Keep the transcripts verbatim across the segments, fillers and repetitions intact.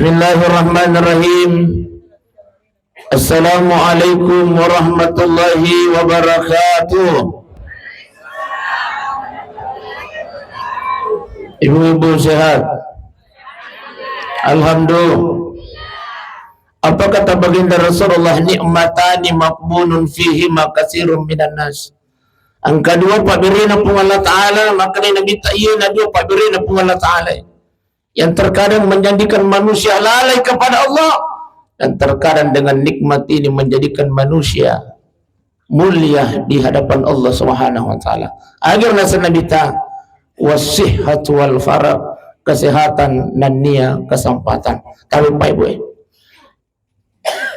Bismillahirrahmanirrahim. Assalamualaikum warahmatullahi wabarakatuh. Ibu-ibu sehat? Alhamdulillah. Apa kata baginda Rasulullah, "Ni'matani maghbunun fihima katsirun minan nas." Engka dua pabberena Puang Allah Ta'ala, maka Nabi ta-, iya na dua pabberena Puang Allah Ta'ala yang terkadang menjadikan manusia lalai kepada Allah, dan terkadang dengan nikmat ini menjadikan manusia mulia di hadapan Allah Subhanahu wa Ta'ala. Agar nasa Nabi ta, "Wasihhatu wal farag," kesehatan nennia kesempatan. Tapi Pak Ibu, eh,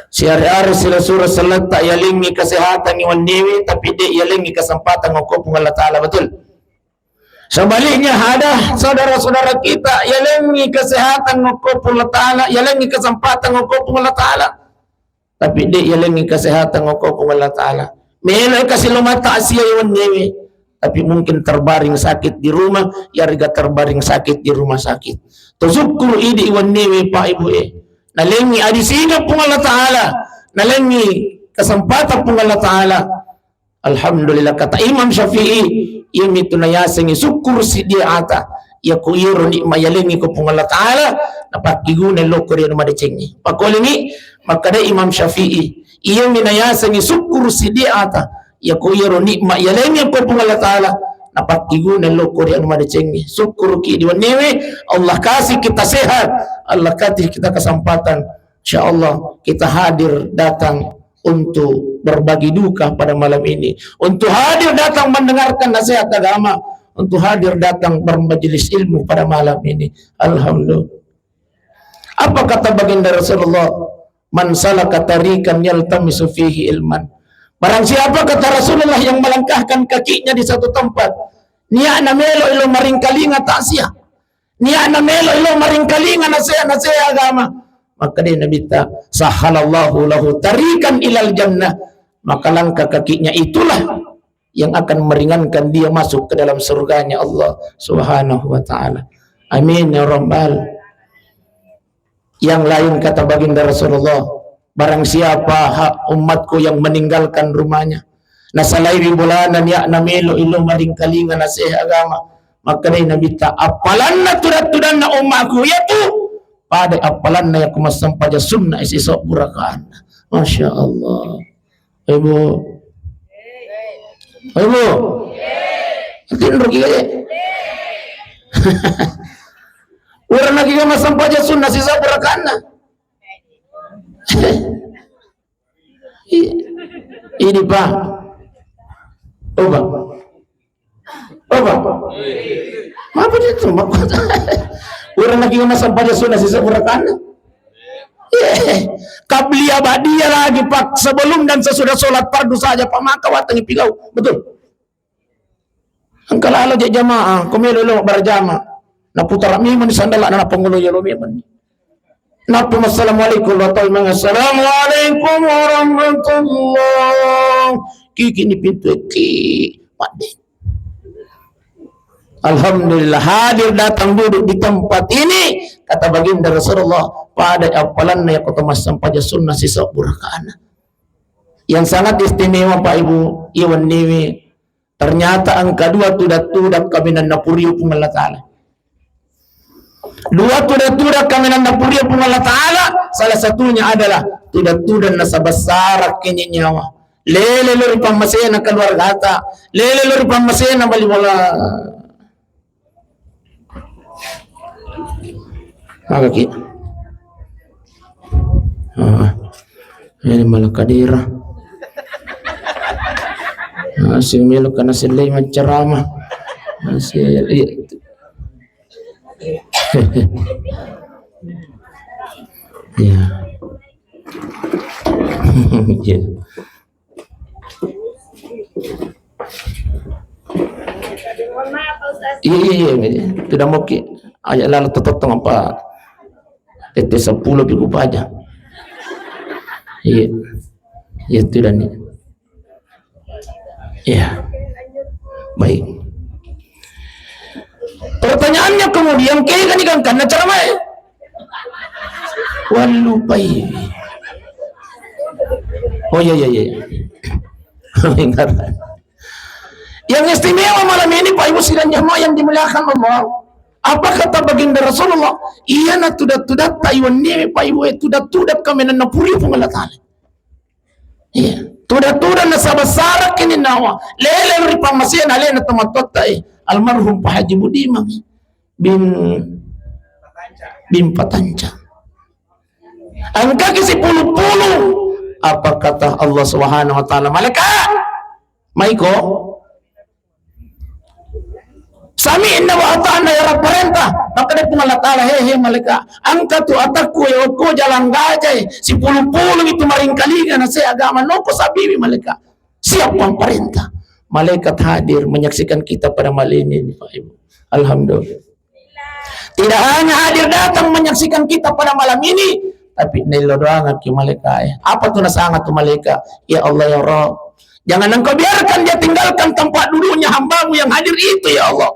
siare-are sila sura saletta yalengngi kesehatan iwanniwi, tapi de yalengngi kesempatan ngokko Puang Allah Ta'ala, betul? Sebaliknya, ada saudara-saudara kita yalengngi kesehatan ngokko Puang Allah Ta'ala, yalengngi kesempatan ngokko Puang Allah Ta'ala. Tapi de yalengngi kesehatan ngokko Puang Allah Ta'ala. Melo kasi lo mata asia iwanniwi, tapi mungkin terbaring sakit di rumah, yarega terbaring sakit di rumah sakit. Tosukkuru idi iwanniwi, Pak Ibu, eh. Nalengngi adi singa Puang Allah Ta'ala, nalengngi kesempatan Puang Allah Ta'ala. Alhamdulillah, kata Imam Syafi'i, iyami tu nayasengngi sukkuru siddi ata, iya ku iyaro nikmat yalengngi ko Puang Allah Ta'ala, napakkiguna lokko ri anu madecengngi. Pakolingi, makkada Imam Syafi'i, iyami nayasengngi sukkuru siddi ata, iya ku iyaro nikmat yalengngi ko Puang Allah Ta'ala, napakkiguna lokko ri anu madecengngi. Sukkuruki di wenniwi, Allah kasih kita sehat, Allah kasih kita kesempatan. Insya Allah kita hadir datang untuk berbagi duka pada malam ini, untuk hadir datang mendengarkan nasihat agama, untuk hadir datang bermajelis ilmu pada malam ini. Alhamdulillah. Apa kata baginda Rasulullah? "Man salaka tariqan yaltamisu fihi ilman." Barang siapa, kata Rasulullah, yang melangkahkan kakinya di satu tempat, niatna melo ilo maringkalinga takziah, niatna melo ilo maringkalinga nasihat-nasihat agama. Makkeda Nabitta, "Sahhalallahu lahu tariqan ilal jannah." Maka langkah kakinya itulah yang akan meringankan dia masuk ke dalam surganya Allah Subhanahu wa Ta'ala. Amin ya Rabbal. Yang lain, kata baginda Rasulullah, barang siapa ha-, umatku yang meninggalkan rumahnya, nasalaiwi bolana, niatna melo ilo maringkalinga nasihat agama, makkedai Nabitta, appalanna tudang-tudanna umatku iyatu pada appalanna yakko massampaja sunna sisebbu rakaanna. Masya Allah. Ibu. Ibu. Tinroki aja. Urana kiga massampaja sunna sisebbu rakaanna. Iya. Ini, Pak. Coba. Coba. Apa itu? Urana kiga massampaja sunna sisebbu rakaanna. Iya. Qabliyah ba'diyah lagi, Pak. Sebelum dan sesudah sholat fardu saja, Pak. Maka watangi pigau. Betul. Engka lalo je jamaah, ko melo lo berjamaah. Naputara memang sandala, na pangolo yolo memang. Nappa assalamualaikum warahmatullahi wabarakatuh. Assalamualaikum warahmatullah. Kiki ni pintu ki. Padde. Alhamdulillah, hadir datang duduk di tempat ini, kata baginda Rasulullah, pada appalanna yakko massampaja sunna sisebbu rakaanna. Yang sangat istimewa, Pak Ibu, iwan niwi, ternyata engka dua tudang-tudang kaminang napurio Puang Allah Ta'ala. Dua tudang-tudang kaminang napurio Puang Allah Ta'ala, salah satunya adalah tudang-tudang nasaba sara kenye nyawa. Lele lo ri pammasena keluargata, lele lo ri pammasena bali bola. Magaki. Ah, ini malah kadira. Masih melo kana selai maccarama. Masih, iya. Iya. Iya. Iya, iya, iya, iya. Tidak mau ki. Aja lalu tetotong apa? Tete sepuluh piku paja. Iya. Iya, tidak nih. Iya. Baik. Pertanyaannya kemudian, kayak kan ikan karena ceramah ya? Wallupai. Oh iya, iya, iya. Yang istimewa malam ini, Pak Ibu sidang jamaah yang dimuliakan Allah, apa kata baginda Rasulullah? Iyana tuda-tudatta iwenniwe, Pak Ibu, eh, tuda-tuda kamenanna puri Puang Allah Ta'ala. Iya. Tuda-tuda nasaba sarakini nawa. Lele ri pammasena alena tomatotta, eh. Almarhum Pak Haji Budiman bin, bin Patanca. Engkaki sipulu-pulu. Apa kata Allah Subhanahu wa Ta'ala? Malaikat, maiko. Sami'na wa ata'na, ya Rabb, parenta. Makkeda Puang Allah Ta'ala, he, he, malaikat, engka tu atakku, ya okko jalang gajai, sipulu-pulu itu maringkalinga, na se agama noko sabiwi, malaikat. Siap, Puang, parenta. Malaikat hadir menyaksikan kita pada malam ini, Pak Ibu. Alhamdulillah. Tidak hanya hadir datang menyaksikan kita pada malam ini, tapi nello doangaki malaikat. Apa tu nasanga tu malaikat? Ya Allah, ya Rabb, jangan Engkau biarkan dia tinggalkan tempat duduknya hambamu yang hadir itu, ya Allah.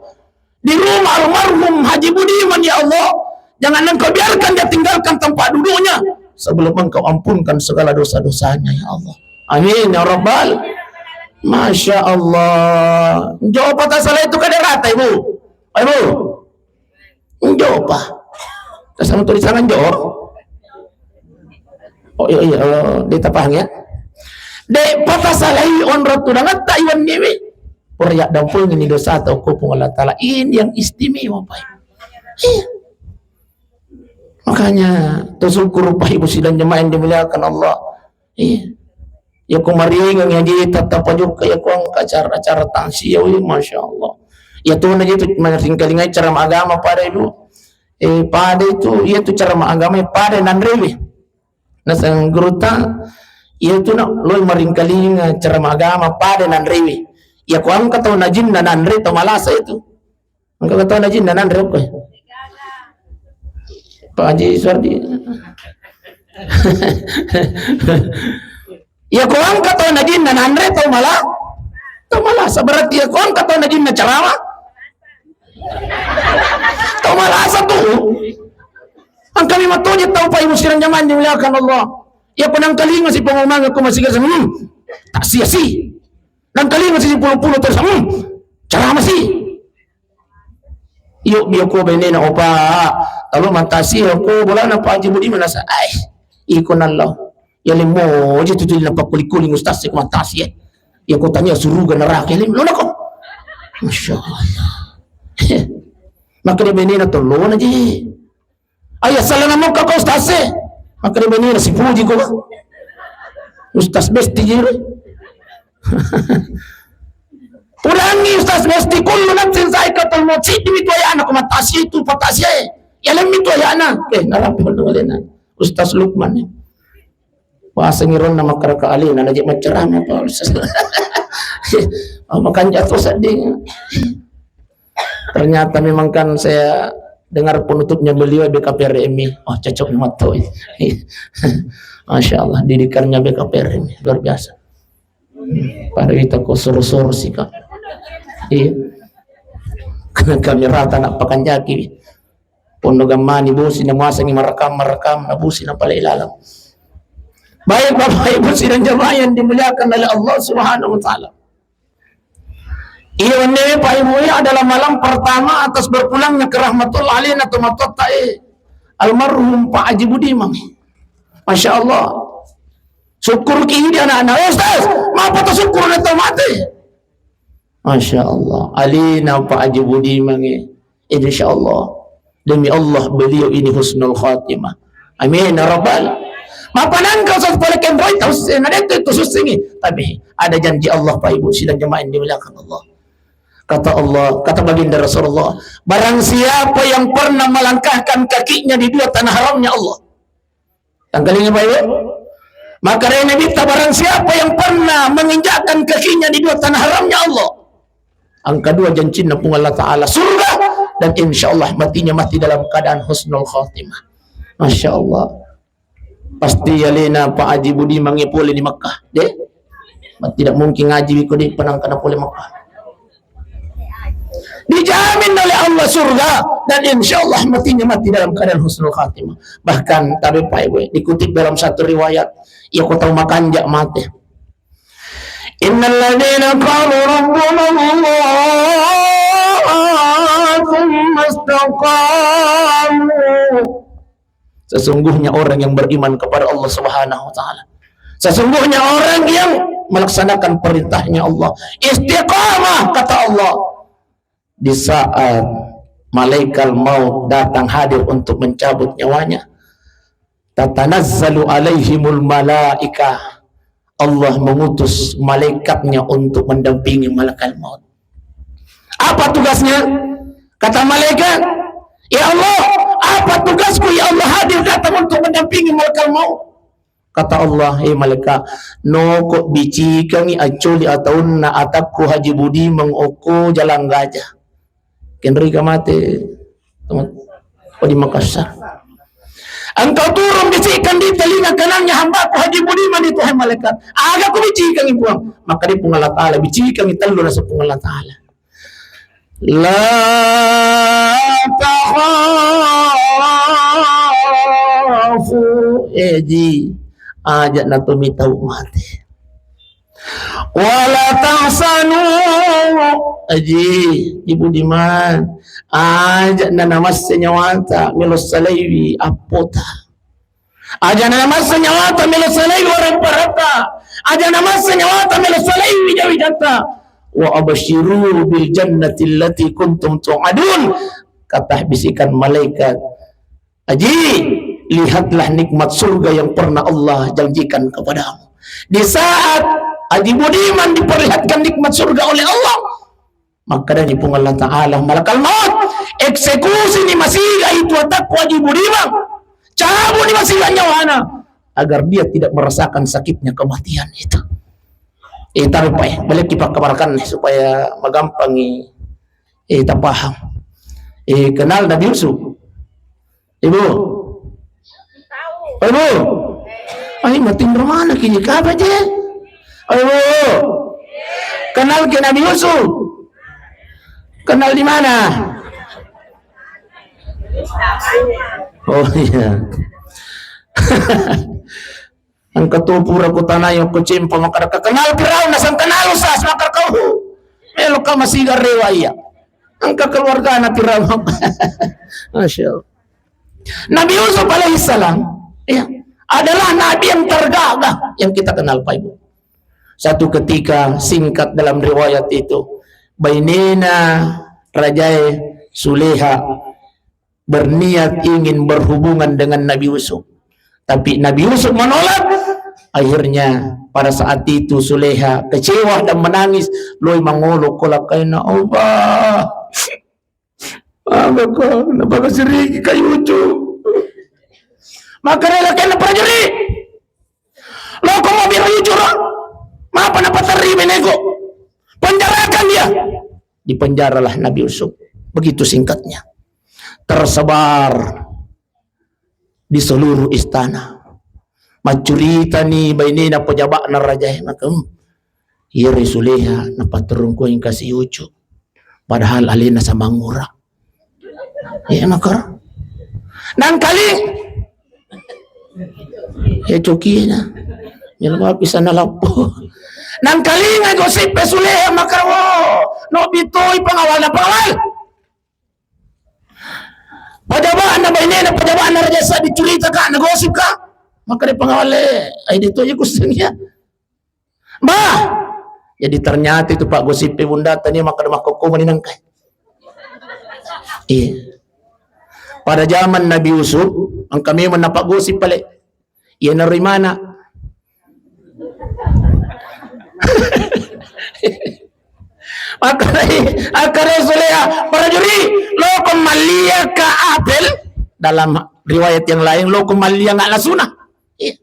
Di rumah almarhum Haji Budiman, ya Allah, jangan Engkau biarkan dia tinggalkan tempat duduknya sebelum Engkau ampunkan segala dosa-dosanya, ya Allah. Amin ya Rabbal. Masya Allah. Jawab patah salah itu kada rata, Ibu. Ibu. Njo pa. Tasama tulisanna njo. Oh iya, iya, oh, de tapahang ya. De patasalai onro tudangetta iwenniwi. Pura yaddampengenni dosata okko Puang Allah Ta'ala. Ini yang istimewa, Pak. Iya. Makanya, tersyukur Pak Ibu sidang jemaah yang dimuliakan Allah. Iya. Yako maringang ya, jadi tetap juga yako engka acara-acara takziah, wih, Masya Allah. Ya tuh, na itu maringkalingai ceramah agama pada itu. Eh, pada itu, iya tu ceramah agama pada nanrewi. Naseng guruta, iya tu na loi maringkalinga ceramah agama pada nanrewi. Yako engka tau najinna nanre tau malasa itu. Engka tau najinna nanre okko. Pak Haji Suwardi. Iya, ko engka tau najinna nanre tau mala, tau malasa. Berarti iya, ko engka tau najinna ceramah, tau malasa tu. Engka mi matoje tau, Pak Ibu sidang jamaah dimuliakan Allah. Iya, ko nangkalinga si pengumuman ko masih kerja, hmm, takziah si. Nangkalinga si puluh-puluh terus, hmm, ceramah si. Iyo, biyo ko benena, opa, talo matasi ko bolana Pak Haji Budiman nasa. Ai, iko nallo. Ya lemo je tu tuli napakkuling-kuling ustaz sik matasi, eh. Ya ko tanya suruga neraka, ya lemo nako. Masya Allah. Maka dia benena tolona je. Ayah, salah nama kau ustaz, eh? Maka dia benena si puji ko. Ustaz besti je. Ulangi, Ustaz Besti, kullu nafsin zaikatul maut, siddi mitu ayana, ko matasi tu, patasi e. Ya lemmi tu ayana. Eh, narapi ulena Ustaz Lukman. Wasengi ronna makkaraka alena, naje maccarama apa Ustaz. Oh, makanja to sedding. Ternyata memang kan saya dengar penutupnya beliau B K P R M I. Oh, cocok memang to. Masya Allah, didikannya B K P R M I luar biasa. Pada kita ko soro-soro sika. Iya. Karena kami rata nak pakanjaki. Pondo gammani bosi na muasangi marakam-marakam na bosi na pale ilalang. Baik Bapak Ibu sidang jamaah yang dimuliakan oleh Allah Subhanahu wa Ta'ala. Iya, wenni Pak Ibu, iya adalah malam pertama atas berpulangnya ke rahmatullah alaina tomatoatta, eh, almarhum Pak Haji Budiman. Masya Allah. Syukur ki idi anak-anak. Eh, Ustaz, mapa ta syukur na tau mate? Masya Allah. Alina Pak Haji Budiman, eh. Insya Allah. Demi Allah, beliau ini husnul khatimah. Amin ya rabbal. Mapa nangka Ustaz pole kenroi tau se-, na detto itu sussingi. Tapi ada janji Allah, Pak Ibu sidang jemaah yang dimuliakan Allah. Kata Allah, kata baginda Rasulullah, barang siapa yang pernah melangkahkan kakinya di dua tanah haramnya Allah, Tangkalinga, Pak Ibu? Maka rene bitta, barang siapa yang pernah menginjakkan kakinya di dua tanah haramnya Allah, angka dua jancinna Puang Allah Ta'ala surga, dan insya Allah matinya mati dalam keadaan husnul khatimah. Masya Allah. Pasti alena Pak Haji Budiman pole di Makkah, deh. Tidak mungkin ngaji ko di penangkana pole Makkah. Dijamin oleh Allah surga dan insya Allah matinya mati dalam keadaan husnul khatimah. Bahkan tabe pae dikutip dalam satu riwayat, ya ko tau makanja mate. Innalladzina qalu rabbuna Allah tsumma istaqamu. Sesungguhnya orang yang beriman kepada Allah Subhanahu wa taala. Sesungguhnya orang yang melaksanakan perintahnya Allah. Istiqamah, kata Allah. Di saat malaikat maut datang hadir untuk mencabut nyawanya, tatanazzalu alaihimul malaikah. Allah mengutus malaikatnya untuk mendampingi malaikat maut. Apa tugasnya? Kata malaikat, "Ya Allah, apa tugasku, ya Allah, hadir datang untuk mendampingi malaikat maut?" Kata Allah, "Eh malaikat, noko bicikangi accoli ataunna atakku Haji Budiman okko Jalan Gajah." Kenrika mate, teman, oh, di Makassar. Engkau turun bisikkan di telinga kanannya hambaku Haji Budiman itu, hai malaikat. Aga ku bicikangi, Puang? Maka di Puang Allah Ta'ala, bicikangi tellu nasa Puang Allah Ta'ala. La takhafu, eh, ji, aja na to mitau mate. Wala tahsanu, aji, Ibu Diman, aja na namassa nyawata melo salaiwi appota. Aja na namassa nyawata melo salaiwi orang parata. Aja na namassa nyawata melo salaiwi jawi jatta. Wa absyiru bil jannati allati kuntum tu'adun. Kata bisikan malaikat, Aji, lihatlah nikmat surga yang pernah Allah janjikan kepadamu. Di saat Haji Budiman diperlihatkan nikmat surga oleh Allah, makkadani Puang Allah Ta'ala, malakal maut, eksekusi ni masiga itu atakku Haji Budiman, cabut ni masiga nyawana, agar dia tidak merasakan sakitnya kematian itu. Eh, tarupai, balik kipakabarakan supaya magampangi, eh, tapaham. Eh, kenal Nabi Yusuf? Ibu? Oh, Ibu? Ay, matinro mana kini kapa je? Oh, Ibu? Kenal ke Nabi Yusuf? Kenal di mana? Oh, iya. Engka to pura kutanai okko cempa, makkada, "Kenal Firaun?" Nasang, "Kenal, Ustaz." Makkada, "Kau melo ka masiga rewa iya." Engka keluargana Firaun. Masya Allah. Nabi Yusuf alaihissalam, ya, adalah nabi yang tergagah yang kita kenal, Pak Ibu. Satu ketika, singkat dalam riwayat itu, bainena Rajae Suleha berniat ingin berhubungan dengan Nabi Yusuf. Tapi Nabi Yusuf menolak. Akhirnya pada saat itu Suleha kecewa dan menangis. Loi mangolo ko lakkainna, "Allah, aga ko napakasiriki ka Yusuf?" Maka rela kena prajurit. Loko mobil Yusuf, mapa napaterri beneko. Penjarakan dia. Dipenjaralah Nabi Yusuf. Begitu singkatnya. Tersebar di seluruh istana. Maccuritani bainena pejaba'na rajae, maka, hmm, iyaro Suleha napaterrungkuang kasi Yusuf. Padahal alena samangura. Iya, maka. Nangkaling. Ya, cokinya. Nyelma bisa nalappo. Nangkalinga gosip Suleha, maka, wo, no bitoi pengawalna pengawal. Pajaba'na bainena, pajaba'na raja sa dicurita ka, nagosip ka. Maka di pengawal, eh, ai dito ya kuseng ya. Bah, jadi ternyata itu Pak gosip bunda tani maka makkokko mani nangkai. Iya. Pada zaman Nabi Yusuf, engka memang napak gosip pale. Iya naro imana. Makkedai, makkedai Suleha, "Prajurit, loko malliang ka apel." Dalam riwayat yang lain, "Loko malliang nga lasuna." Iya.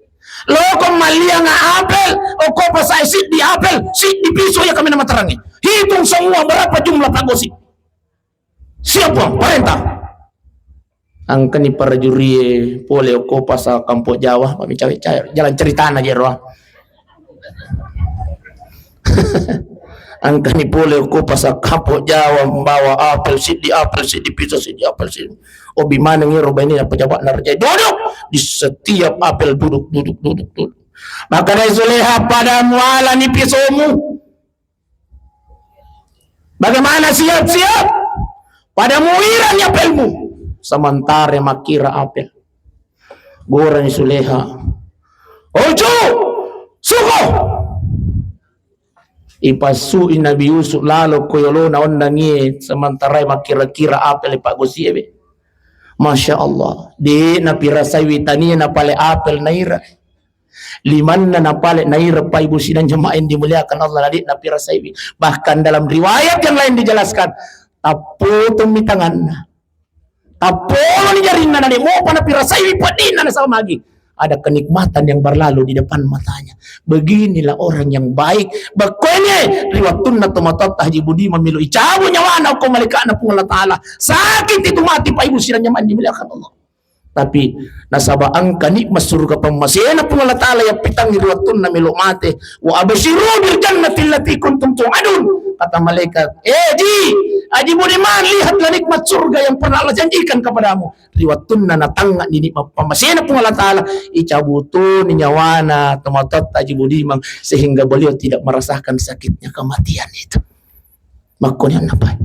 "Loko malliang nga apel, okko pasai siddi apel, siddi piso iya kami nama terangi. Hitung semua berapa jumlah pak gosip." "Siap, Puang, parentah." Engkani prajurie pole okko pasa Kampo Jawa, mami cawe-cawe. Jalan ceritana jero. Engkani pole ko pasang kapo Jawa, membawa apel, siddi apel, siddi pisang, siddi apel, siddi. Obi maneng ero bainena pejabat na raja. Duduk di setiap apel, duduk, duduk, duduk, duduk. Makkedai Zuleha, "Pada mualani pisomu. Bagaimana, siap-siap? Pada muirani apelmu." Sementara makkira apel. Gorani Zuleha. "Ojo! Suko!" Ipassui Nabi Yusuf lalo ko yolona onnangie, sementara makkira-kira apel paggosie be. Masya Allah, de napirasaiwi tania napale apel naira. Limanna napale naira, Pak Ibu sidang jemaah yang dimuliakan Allah, de napirasaiwi. Bahkan dalam riwayat yang lain dijelaskan, tappotongmi tanganna. Tappoloni jarinna, nade mopa napirasaiwi peddinna nasaba magi. Ada kenikmatan yang berlalu di depan matanya. Beginilah orang yang baik. Bekkoene ri wattunna tomatoatta Haji Budiman melo icabu nyawana ko malaikatna Puang Allah Ta'ala. Sakit itu mati, Pak Ibu sidang jemaah dimuliakan Allah. Tapi nasaba engka nikmat surga pammasena Puang Allah Ta'ala yang pitangi ri wattunna melo mate. "Wa absyiru bil jannati allati kuntum tu'adun." Kata malaikat, "Eh, Ji, Haji Budiman, lihatlah nikmat surga yang pernah Allah janjikan kepadamu." Ri wattunna natangnga ni nikmat pammasena Puang Allah Ta'ala, icabutuni nyawana tomatoatta Haji Budiman sehingga beliau tidak merasakan sakitnya kematian itu. Makkoni annapai.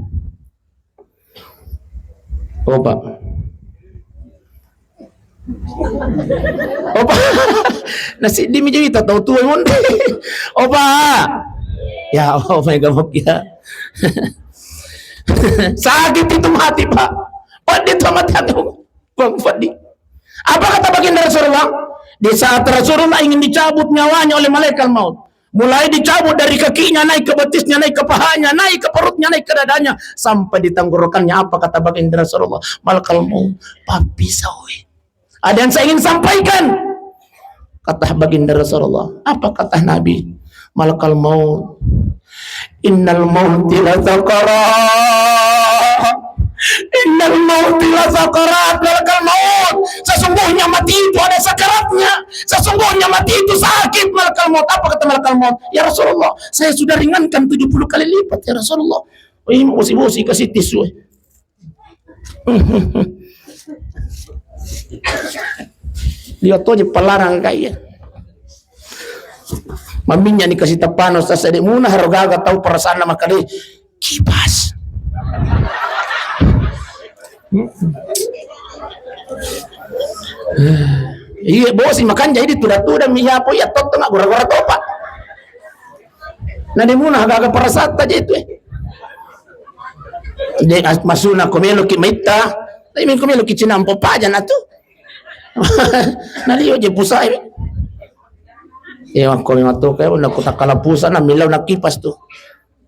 Opa. Opa. Nasiddimi jadi tau tua monde. Opa. Ya, opa yang gemuk ya. Sakit itu mati, Pak. Peddi itu mati aku. Bang Fadli. Apa kata baginda Rasulullah? Di saat Rasulullah ingin dicabut nyawanya oleh malaikat maut, mulai dicabut dari kakinya, naik ke betisnya, naik ke pahanya, naik ke perutnya, naik ke dadanya, sampai di tenggorokannya. Apa kata baginda Rasulullah? "Malakal maut, pappisaui. Ada yang saya ingin sampaikan." Kata baginda Rasulullah. Apa kata Nabi? "Malakal maut. Innal mauti la sakarat. Innal mauti la sakarat. Malakal maut. Sesungguhnya mati itu ada sakaratnya. Sesungguhnya mati itu sakit, malakal maut." Apa kata malakal maut? "Ya Rasulullah, saya sudah ringankan tujuh puluh kali lipat, ya Rasulullah." Oh, ini bosi-bosi kasih tisu. Liwat toje palarang kaya. Maminnya ni kasih tepano sasa de muna haro gaga tau perasaanna makkeda kipas. Iya bosi, makanja idi tuda-tuda mi yapo iya totto na gora-gora topa. Na de muna gaga perasatta je itu, eh. De as-, masuna ko meloki maitta, tapi ko meloki cinampo paja na tu. Na liyo je pusae. Ya ko memang tu kayak udah ku takkala pusa na milau na kipas tu.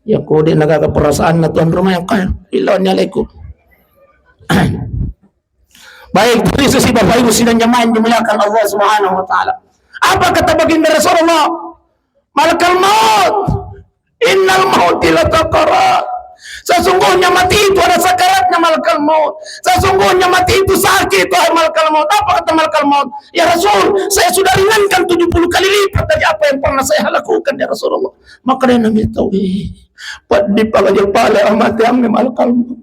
Ya ko de na gaga perasaanna tuan rumah yang kaya. Ilau ni alaiku. Baik, terus si Bapak Ibu sidang jamaah yang dimuliakan Allah Subhanahu wa Ta'ala. Apa kata baginda Rasulullah? "Malakal maut. Innal mauti la sakarat." Sesungguhnya mati itu ada sakaratnya, malakal maut. Sesungguhnya mati itu sakit, wahai malakal maut. Apa kata malakal maut? "Ya Rasul, saya sudah ringankan tujuh puluh kali lipat dari apa yang pernah saya lakukan, ya Rasulullah." Maka dia Nabi tahu, eh, peddi pala je pala amate amme malakal maut.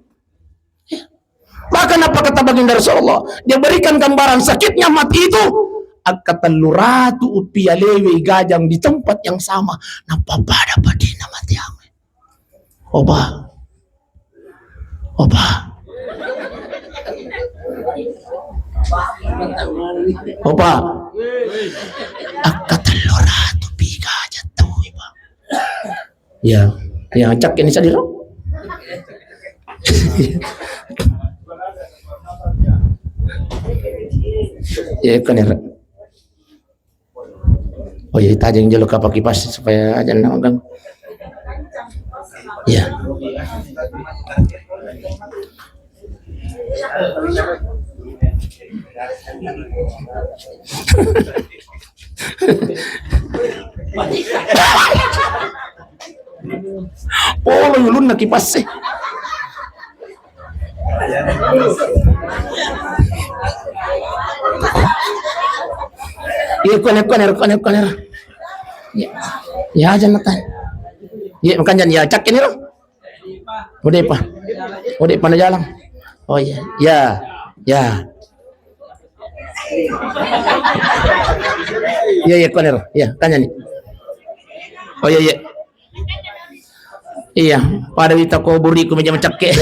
Maka napa kata baginda Rasulullah? Dia berikan gambaran sakitnya mati itu. Akka tellu ratu upia lewe gajang di tempat yang sama. Napa pada padina mati ame. Oba. Oba. Oba. Akka tellu ratu pi gajang tau, Iba. Ya, ya, cak ini sadiro. Ya, kan ya. Oh ya, tajeng jelo kapaki pas supaya aja nang ganggu. Ya. Polo yulunna kipasse. Iya, kone, kone, kone, kone. Ya, ya aja nata. Ye, makanja ni ya, cak ini ro. Udah pa. Udah pa na jalan. Oh iya. Ya. Ya. Iya, iya, kone ro. Iya, kanja ni. Oh iya, iya. Iya, pada wita ko buriku meja macakke.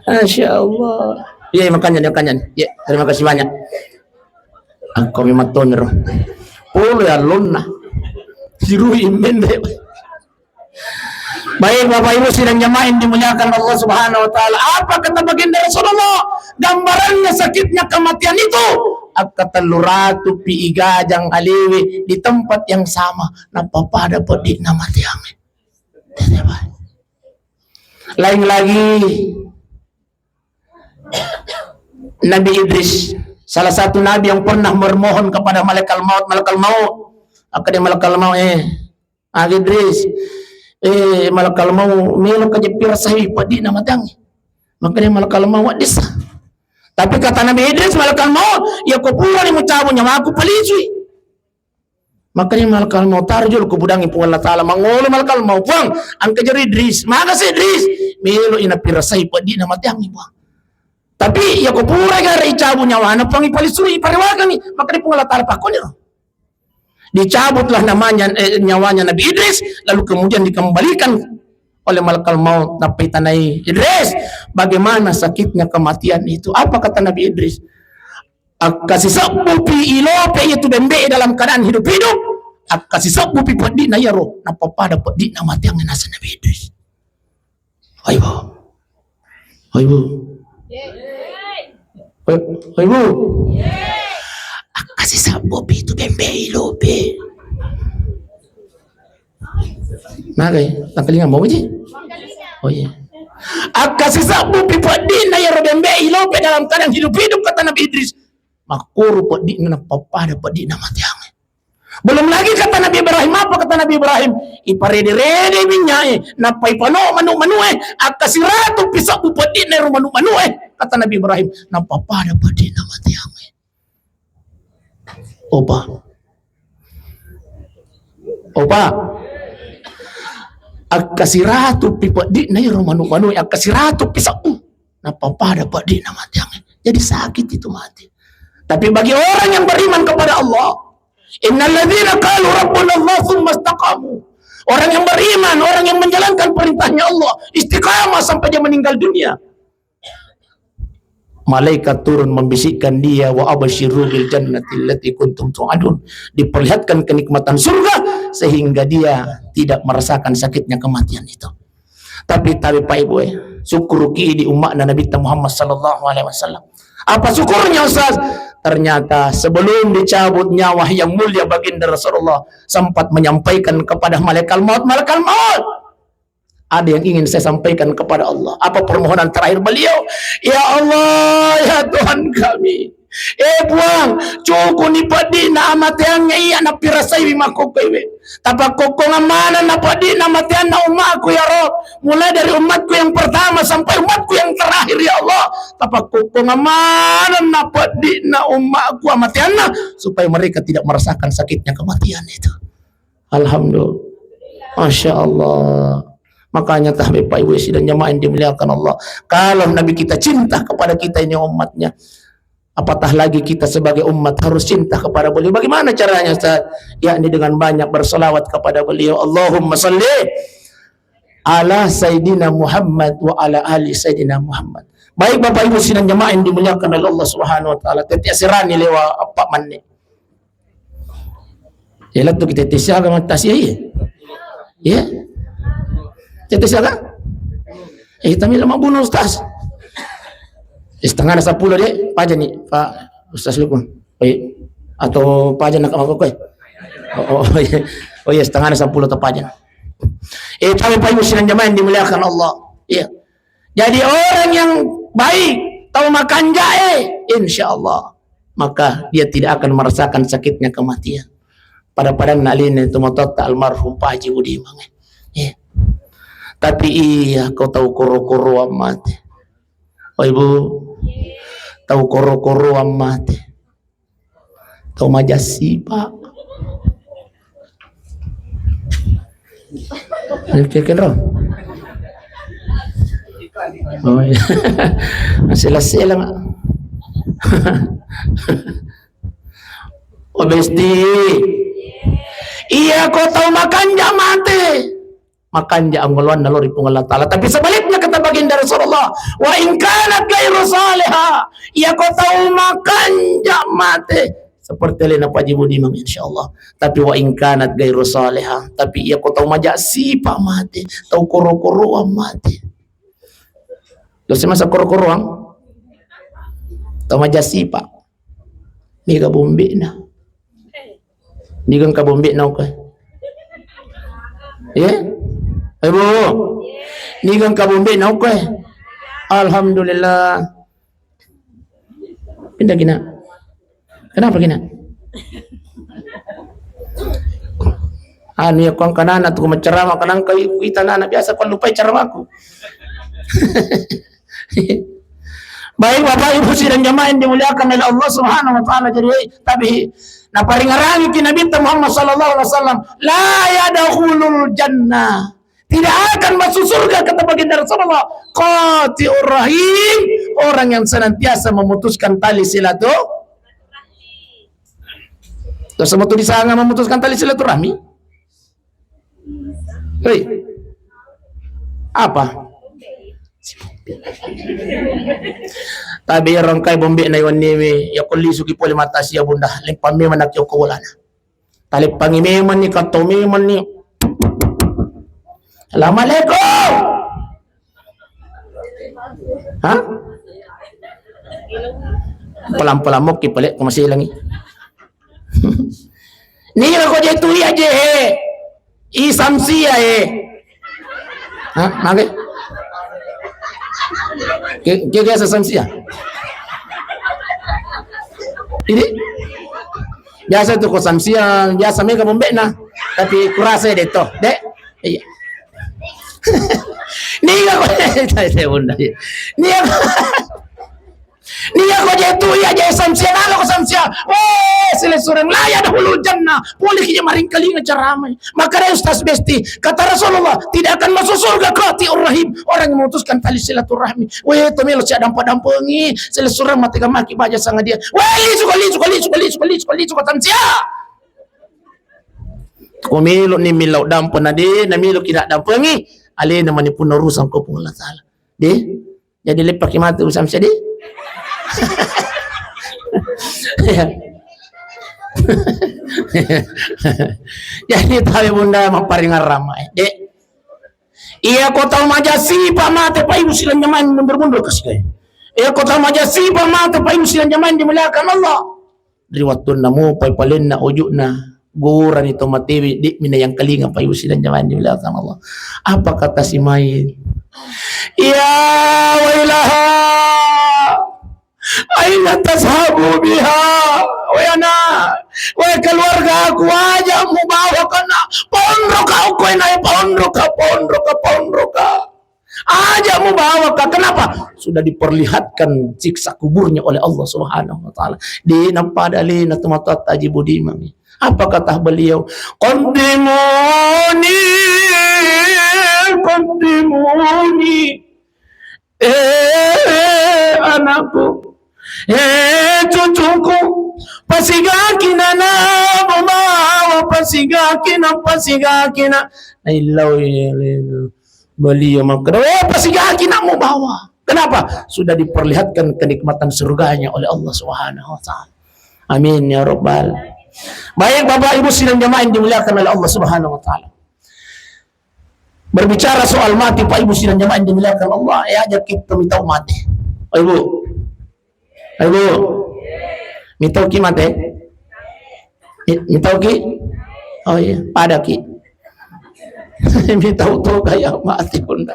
Masya Allah. Iya, iya, makanja ni, makanja ni. Iya, terima kasih banyak. Angko memang tonro. Polo ya lonna. Sirui mende. Baik, Bapak Ibu sidang jamaah yang dimuliakan Allah Subhanahu wa Ta'ala, apa kata baginda Rasulullah? Gambarannya sakitnya kematian itu, akka tellu ratu pi igajang alewe di tempat yang sama, nappa pada peddi na matiangnge. Lain lagi, Nabi Idris, salah satu nabi yang pernah memohon kepada malaikat maut, malaikat maut, akka de malaikat maut, eh, Aga Idris, eh, malakal mau melo ka jeppi rasai peddi na matiangnge. Makanya malakal mau waddissa. Tapi kata Nabi Idris, malakal mau, ya ko pura ni mucabu nyawaku palisui. Makanya malakal mau tarjul ko budangi Puang Allah Ta'ala, mangolo malakal mau, Puang, angka jari Idris, maga si Idris, melo ina pirasai peddi na matiangnge, Puang. Tapi ya ko pura gara icabu nyawana, Puang, ipalisui, parewakangi, makanya Puang Allah Ta'ala pakoni ro. Dicabutlah namanya, eh, nyawanya Nabi Idris, lalu kemudian dikembalikan oleh malakal maut. Nappa itanai, "Idris, bagaimana sakitnya kematian itu?" Apa kata Nabi Idris? "Akka sisebbu pi ilope itu bembe dalam keadaan hidup-hidup, akka sisebbu pi peddi na yaro, nappa pada peddi na matiang nasa Nabi Idris." Oi, Bu. Oi, Bu. Oi, oi, Bu. Akkasi sabbo pi tu bembe ilope. Nagai, tangkalinga mau ji? Oh iya. Akkasi sabbo pi peddinna yaro bembe ilope dalam keadaan hidup-hidup, kata Nabi Idris. Makkoro peddinna nappa pada peddinna matiange. Belum lagi kata Nabi Ibrahim, apa kata Nabi Ibrahim? Iparede-rede minyae, nappa ipano manu-manue, akka siratu pisabbu peddinna ero manu-manue, kata Nabi Ibrahim, nappa pada peddinna matiange. Opa. Opa. Akka siratu pi peddinna ero manu-manue, akka siratu pisabbu. Nappa pada peddinna matiange. Jadi sakit itu mati. Tapi bagi orang yang beriman kepada Allah, innalladzina qalu rabbuna Allah tsumma istaqamu. Orang yang beriman, orang yang menjalankan perintahnya Allah, istiqamah sampai dia meninggal dunia. Malaikat turun membisikkan dia, "Wa absyiru bil jannati allati kuntum tu'adun." Diperlihatkan kenikmatan surga sehingga dia tidak merasakan sakitnya kematian itu. Tapi, tapi Pak Ibu, eh, syukur ki di umatna Nabi Muhammad sallallahu alaihi wasallam. Apa syukurnya, Ustaz? Ternyata sebelum dicabut nyawa yang mulia baginda Rasulullah sempat menyampaikan kepada malaikat maut, "Malaikat maut, ada yang ingin saya sampaikan kepada Allah." Apa permohonan terakhir beliau? "Ya Allah, ya Tuhan kami, eh Puang, cuku ni peddinna amateangnge iya napirasaiwi makkokkoewe. Tapakkokkonga manenna peddinna amateanna ummaku ya Rabb. Mulai dari umatku yang pertama sampai umatku yang terakhir ya Allah. Tapakkokkonga manenna peddinna ummaku amateanna supaya mereka tidak merasakan sakitnya kematian itu." Alhamdulillah. Masya Allah. Makanya tahbe Pak Ibu sidang jamaah yang dimuliakan Allah. Kalau Nabi kita cinta kepada kita ini umatnya, apatah lagi kita sebagai umat harus cinta kepada beliau. Bagaimana caranya, Ustaz? Yakni dengan banyak berselawat kepada beliau. Allahumma salli ala Sayyidina Muhammad wa ala ali Sayyidina Muhammad. Baik Bapak Ibu sidang jamaah yang dimuliakan oleh Allah Subhanahu wa Ta'ala. Tete asirani lewa apa manne. Ya, lettu kita tesi aga mattasi, iya. Ya. Kita tesi aga? Eh, kami lama bunuh Ustaz. Eh, setengah ada sepuluh deh, paja nih, Pak Ustaz Lukman. Oh, iya. Atau paja nak apa kok? Oh, oh, iya. Oh iya, setengah ada sepuluh atau paja. Eh, tapi Pak Ibu sidang jamaah yang dimuliakan Allah. Iya. Jadi orang yang baik, tau makanjae, insya Allah, maka dia tidak akan merasakan sakitnya kematian. Pada-pada nalini itu mototta almarhum Pak Haji Budiman. Eh. Tapi iya, kau tau koro-koroan mate. Oh Ibu, tau koro-koroan mate. Tau majassi, Pak. Oke, oke, Bro. Oh, iya. Sela-sela, Mak. Oh, besti. Iya, ko tau makanja mate. Makanja anggoloanna lao ri Puang Allah Ta'ala. Tapi sebaliknya kata baginda Rasulullah, "Wa in kanat ghairu salihah." Iya, ko tau makanja mate. Seperti alena Pak Haji Budiman, insya Allah. Tapi wa in kanat ghairu salihah. Tapi iya, ko tau maja sipa mate. Tau koro-koroang mate. Lo semasa koro-koroang? Tau maja sipa. Niga bombe'na? Niga engka bombe'na okko? Ye? Ayo, Bu. Niga engka bombe'na okko? Alhamdulillah. Pindah kina. Kenapa kina? Anu ya, kong kanana tu macerama, kanang kai kita nana biasa kau lupai ceramaku. Baik, Bapak Ibu sidang jamaah yang dimuliakan oleh Allah Subhanahu wa Ta'ala. Jadi, tapi naparingarangi ki Nabi Muhammad sallallahu alaihi wasallam, "La yadkhulul jannah." Tidak akan masuk surga, kata baginda Rasulullah, "Qati'ur rahim," orang yang senantiasa memutuskan tali silaturahmi. Terus metu disanga memutuskan tali silaturahmi. Hei. Apa? Tapi rangkai bombe na iwan niwi, ya ko lisuki pole mata sia bunda, lempang memang nak yoko bolana. Taleppangi memang ni, katto memang ni. Assalamualaikum. Hah? Pelan-pelan mokki pale ko masih langi. Ni ko je tu ya je he. I Samsia e. Hah? Mangke? Ke, ke biasa Samsia? Ini? Biasa tu ko Samsia, biasa mega bombe na. Tapi kurasa ya deh toh, dek. Iya. Ni ko, saya bunda. Ni ko, Ni ko je tu ya je Samsia, nalo ko Samsia. Weh, selesureng la yadkhulul jannah. Pole ki je maringkalinga ceramai. Maka dari Ustaz Besti, kata Rasulullah, tidak akan masuk surga qati'ur rahim, orang yang memutuskan tali silaturahmi. Weh, to melo sia dampa-dampengi, selesureng mate gamaki baja sangadia. Weh, lisuka, lisuka, lisuka, lisuka, lisuka, lisuka Samsia. Ko melo ni milau dampa na de, na melo kina dampengi, alena mani punna urusan ko Puang Allah Ta'ala. De, jadi leppaki matu Samsia de. Iya. Jadi tawe bunda maparingarrama, eh. De. Iya ko tau maja sipa mate pa ibu silang jamain mundur-mundur kasi kai. Iya ko tau maja sipa mate pa ibu silang jamain dimuliakan Allah. Ri wattunna mopai palenna ojokna, gorani to matewe, de'mi na yang kalinga pa ibu silang jamain dimuliakan Allah. Apa kata si Mail? Ya wailaha, aina tazhabu biha? Wai anak, wai keluarga aku, aja mubawa kana, ponro kau koe naik, ponro ka, ponro ka, ponro ka. Aja mubawa ka. Kenapa? Sudah diperlihatkan siksa kuburnya oleh Allah Subhanahu wa Ta'ala. De nappada alena tu matoatta Haji Budiman. Apa kata beliau? Qaddimuni, qaddimuni. Eh, anakku. Eh, cucuku. Pasigaki na, na, mubawa, pasigaki na, pasigaki na. Naillau alena. Beliau makkeda, "Oh, pasigaki nak mubawa." Kenapa? Sudah diperlihatkan kenikmatan surganya oleh Allah Subhanahu wa Ta'ala. Amin ya rabbal. Baik, Bapak Ibu sidang jamaah yang dimuliakan oleh Allah Subhanahu wa Ta'ala. Berbicara soal mati, Pak Ibu sidang jamaah yang dimuliakan Allah, ya aja kita minta mati. Pak Ibu, Ayo, Bu. Mitauki mate? Mi-, mitauki? Oh iya, padaki. Mitau to kaya mate, Bunda.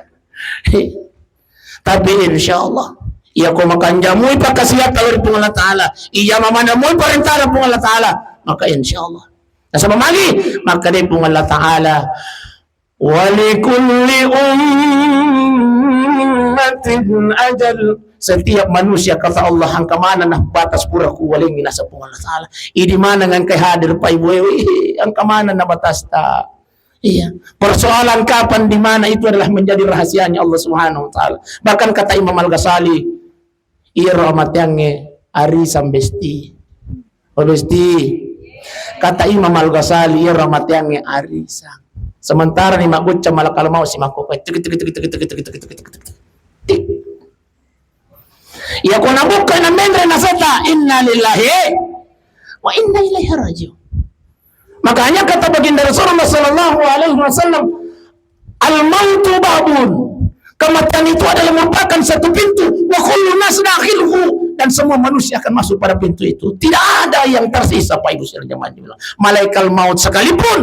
Tapi insya Allah, iya ko makanjamui pakasiatta lao ri Puang Allah Ta'ala, iya mamanamui parentana Puang Allah Ta'ala, maka insya Allah. Nasaba magi? Maka dari Puang Allah Ta'ala, "Walikulli ummatin ajal." Setiap manusia, kata Allah, engka maneng na batas pura kuwalengngi, naseng Puang Allah Ta'ala. Idi maneng engka hadir, Pak Ibu, eh, engka maneng na batasta. Iya. Persoalan kapan, di mana, itu adalah menjadi rahasianya Allah Subhanahu wa Ta'ala. Bahkan kata Imam Al-Ghazali, iyaro amateangnge arisang besti. Oh, besti. Kata Imam Al-Ghazali, iyaro amateangnge arisang. Sementara ni magguccang malakal maut si makkokkoe. Tik, tik, tik. Iya ko nabukka na menre naseta, inna lillahi wa inna ilaihi rajiun. Makanya kata baginda Rasulullah sallallahu alaihi wasallam, "Al-mautu babun." Kematian itu adalah merupakan satu pintu. "Wa kullu nas dakhiluhu." Dan semua manusia akan masuk pada pintu itu. Tidak ada yang tersisa, Pak Ibu, saudara jemaah yang dimuliakan. Malaikat maut sekalipun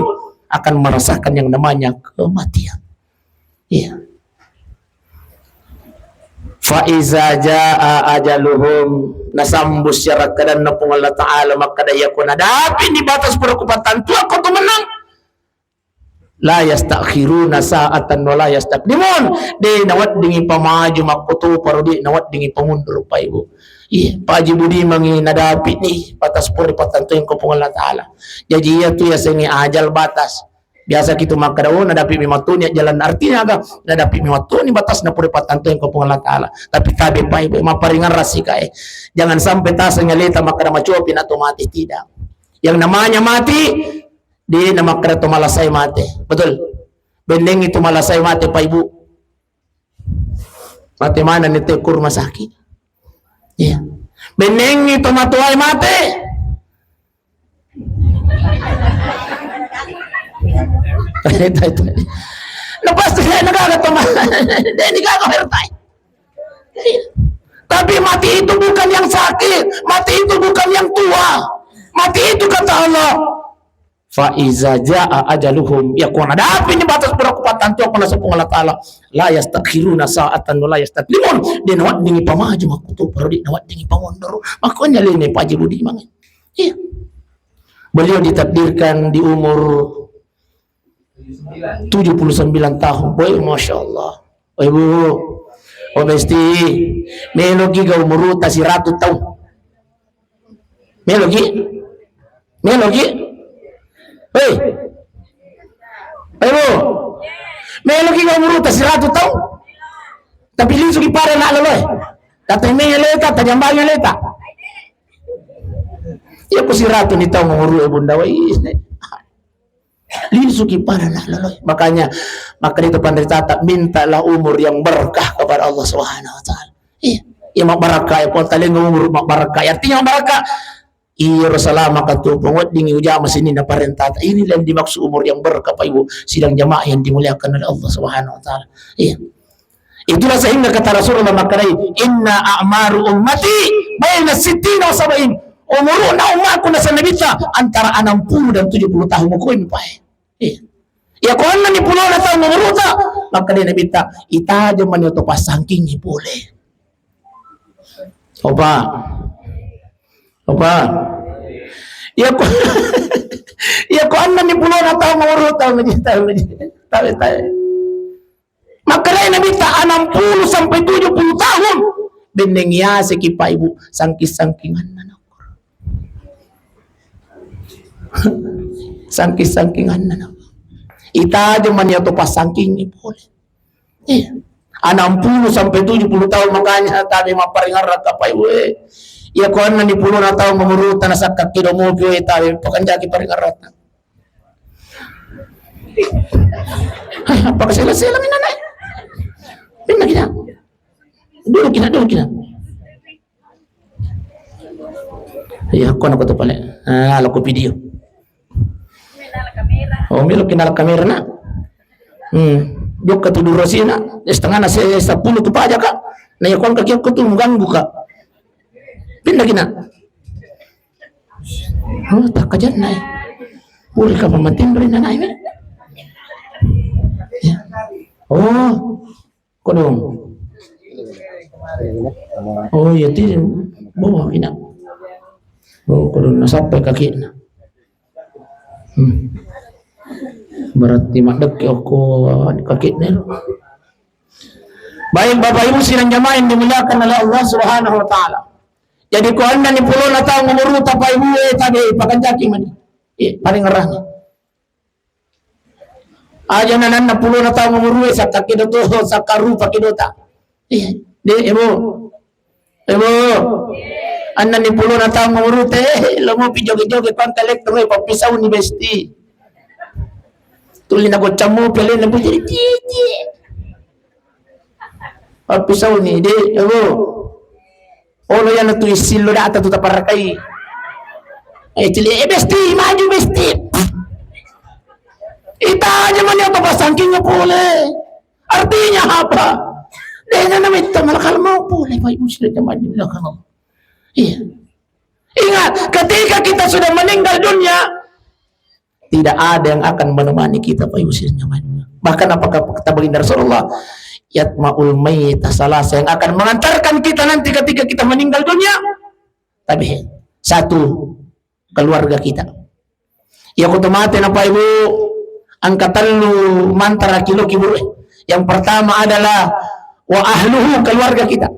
akan merasakan yang namanya kematian. Iya. "Fa iza jaa ajaluhum," nasambus siarakkadanna Puang Allah Ta'ala, makkada, "Iya ko nadapi ni batas pura kupattantuakko tu menang, la yastakhiruna sa'atan wa la yastaqdimun." De naweddingi pamaju makkutoparo, de naweddingi pamunduru, Pak Ibu. Iya, Pak Haji Budimangi nadapi ni batas pura pattantuakko Puang Allah Ta'ala. Jaji iya tu yasengnge ajal batas. Biasa kitu makkada, "Oh, nadapi mi mattuni jalan." Artinya aga? Nadapi mi mattuni batasna pura pattantuang ko Puang Allah Ta'ala. Tapi tabe, Pak Ibu, mapparingerrang sika e. Jangan sampai taseng aleta makkada, "Macopi na to mati." Tidak. Yang namanya mati, de na makkada to malasai mate. Betul? Bennengi to malasai mate, Pak Ibu. Mate maneng ni te ko rumah sakit. Iya. Bennengi to matoae mate. Na pasti de na gaga to ma-, de ni gaga hertai. Tapi mati itu bukan yang sakit, mati itu bukan yang tua. Mati itu kata Allah, "Fa iza jaa ajaluhum," iya ko nadapi ni batas pura kupattantuakko naseng Puang Allah Ta'ala, "la yastakhiruna sa'atan wa la yastaqdimun." De naweddingi pamaju makkutoparo, de naweddingi pamunduru. Makanya lene Pak Haji Budimangi. Iya. Beliau ditakdirkan di umur tujuh puluh sembilan tahun. Boy, Masya Allah. Oh, Ibu. Oh, Besti. Meloki ga umuruta siratu tahun. Meloki? Meloki? Hei. Ayo, Bu. Meloki ga umuruta siratu tahun? Tapi lisuki pada nak loloe. Kata mele ta, tajambangi leta. Iya ko siratu ni tahun umuru e, Bunda. Wai. Lisuki pada nak loloe. Makanya, maka itu panritata, mintalah umur yang berkah kepada Allah Subhanahu wa Ta'ala. Iya, iya, mabbarakka, ya, pol talenga umur mabbarakka. Artinya mabbarakka, iyaro salama katu, penguat dingi ujama sini na parentata. Inilah yang dimaksud umur yang berkah, Pak Ibu, sidang jamaah yang dimuliakan oleh Allah Subhanahu wa Ta'ala. Iya. Itulah sehingga kata Rasulullah makkedai, "Inna a'maru ummati baina sittina wa sab'in." Umuruna ummaku, naseng Nabitta, antara enam puluh dan tujuh puluh tahun, mukoi mupae. Iya. Iya, ko enneng ni pulona taung umuruta, makkeda Nabitta, itajeng mani oto passangkingngi pole. Opa. Opa. Iya ko, iya ko enneng ni pulona taung umuruta, taung, taung, taung. Makkedai Nabitta, enam puluh sampai tujuh puluh tahun. Benneng yaseki, Pak, Ibu, sangking-sangkinganna nakko. Sangking-sangkinganna nakko. Itajeng mani oto passangkingngi pole. Iya. Enam puluh sampai tujuh puluh tahun, makanya tabe mapparingerrang, Pak, Ibu, eh. Iya ko enneng ni pulona taung umuruta nasakka kedo mopi, eh, tabe pakanjaki paringerrang. Hah, apa kesela-sela minna naik? Minna kita. Dulu kita, dulu kita. Iya, ko na ko tu pale. Ah, lo ko video. Oh, melo kinala kamera na. Hmm. Jokka tu durasina, setengah na se-, sepuluh tu paja ka. Na iya ko angka kiokko tu mengganggu ka. Pindah kina. Oh, takkajanna, eh. Pura ka pamatinro inanai, eh. Ya. Oh, kodong. Oh, iya, ti, bawa ina. Oh, kodong, nasappai kakekna. Hmm. Berarti maddekke okko kakekna. Baik, Bapak Ibu sidang jamaah yang dimuliakan oleh Allah Subhanahu wa Ta'ala. Jadi, ko enneng ni pulona taung umuruta, Pak, Ibu, eh, tabe pakanjaki mani. Eh, paling ngerang. Aja nananna pulona taung umurue, sakka kedo to, sakka rupa kedota. Iya, de, ebo. Ebo. Anna ni pulona taung umurute, eh, lo mopi joge-joge pangka elektro, eh, pappisauni besti. Tuli na goccammu pele na bujiri cici. Pappisauni, de, ebo. Olo yana tu issillo data tu taparakai. Eh, cili, eh, besti, maju besti. Itanya mani apa pasangking pole. Artinya apa? Dengan nama itu malakal mau pole, Pak Ibu sudah zaman dulu kan. Iya. Ingat, ketika kita sudah meninggal dunia, tidak ada yang akan menemani kita, Pak Ibu sidang jamaah. Bahkan apakah kata baginda Rasulullah, yatma'ul mayyita salasa, yang akan mengantarkan kita nanti ketika kita meninggal dunia. Tapi satu, keluarga kita. Ya, aku mate na, Pak Ibu, angka tellu mantara kilo kiburu. Yang pertama adalah wa ahluhu, keluarga kita.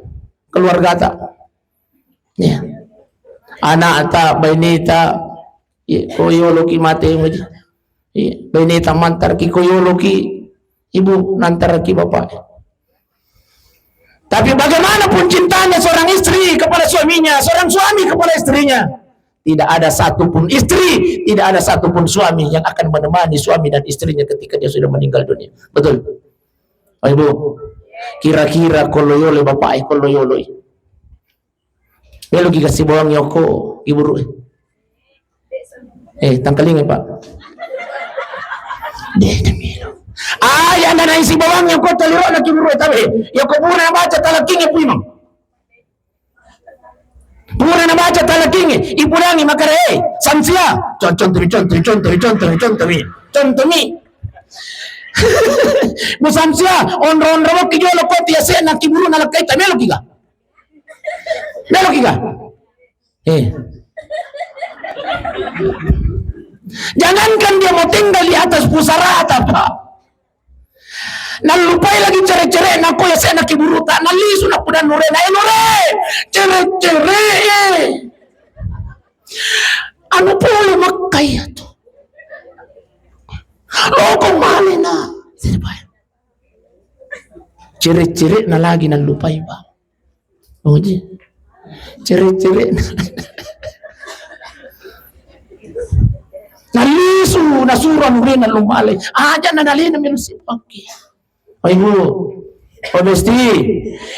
Keluarga ta. Iya. Anakta, baineta, iya, ko yoloki mate muji. Iya, baineta mantarki ko yoloki, ibu nantarki bapak. Tapi bagaimanapun cintanya seorang istri kepada suaminya, seorang suami kepada istrinya, tidak ada satupun istri, tidak ada satupun suami yang akan menemani suami dan istrinya ketika dia sudah meninggal dunia. Betul? Pak Ibu, kira-kira ko lo yolo bapak, ko lo yolo. Meloki ga sibawangngi okko kiburu e? Eh, tangkalinga, Pak. De, de melo. Ah, ya, nana isi bawangngi okko talirona kiburu e, tapi ya ko pura baca talakkingi puimang. Pura na baca talakkingi, ipudangi makare, eh, Samsia. Con-, contomi, contomi, contomi, contomi, contomi. Contomi. Bu Samsia, onro-onro mokki jolo koti ya sena kiburu na lakkaita, meloki ga? Meloki ga? Eh. Jangankan dia mau tinggal di atas pusarata, Pak. Nallupai lagi cere-cere na ko ya sena kiburuta, nalisu na pudan nure na enore. Cere-cere. Anu pole makkai atu. Loko male na. Cere-cere na lagi nallupai, Pak. Oji. Cere-cere. Nalisu, nasuro anurena lumale. Aja na nalena melo sipake. Ibu, oh, besti.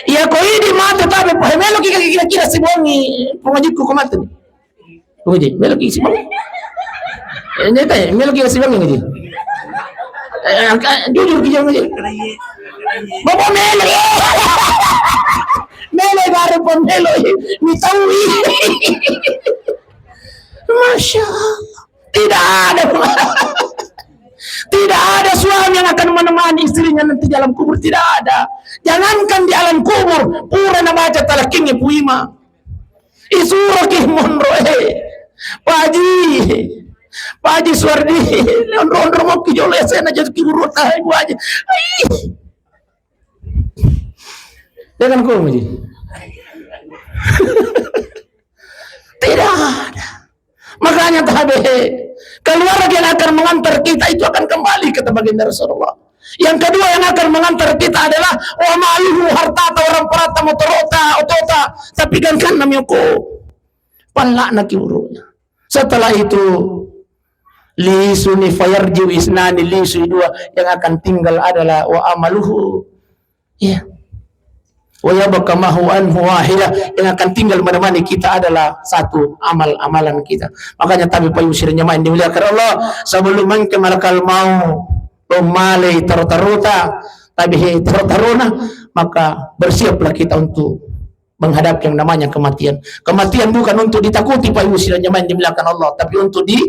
Iya ko idi mate tabe, eh, meloki kira-kira sibongi. Pengajikku ko mate. Ngaji, meloki sibangngi. Eh, nyata ya, meloki sibangngi ngaji. Eh, angka, jujur ki ngaji. Bapak melo. Melo baru pun melo. Mitaui. Masya Allah. Tidak ada. Tidak ada suami yang akan menemani istrinya nanti di alam kubur. Tidak ada. Jangankan di alam kubur. Pura na baca talakkingi puima. Isuroki monro e. Paji. Paji Suwardi. Onro-onro mokki jolo ya sena jatuh ki urut tahe Bu Haji. Ai. Jangan kau Haji. Tidak ada. Makanya tabe keluarga yang akan mengantar kita itu akan kembali kata baginda Rasulullah. Yang kedua yang akan mengantar kita adalah wa maluhu, harta atau orang perata, motorota, otota, tapi kan kan namanya ko. Palla'na ki uru'na. Setelah itu, lisuni fayarji'u isnani, lisui dua, yang akan tinggal adalah wa amaluhu. Ya. Wa yabqa ma'ahu anhu wahidah, yang akan tinggal menemani kita adalah satu amal-amalan kita. Makanya tabe payung sirnya main dimuliakan Allah, sebelum engke malakal mau, lo malai taro-tarota, tabe he taro-tarona, maka bersiaplah kita untuk menghadapi yang namanya kematian. Kematian bukan untuk ditakuti, Pak Ibu sidang jamaah yang dimuliakan Allah, tapi untuk di,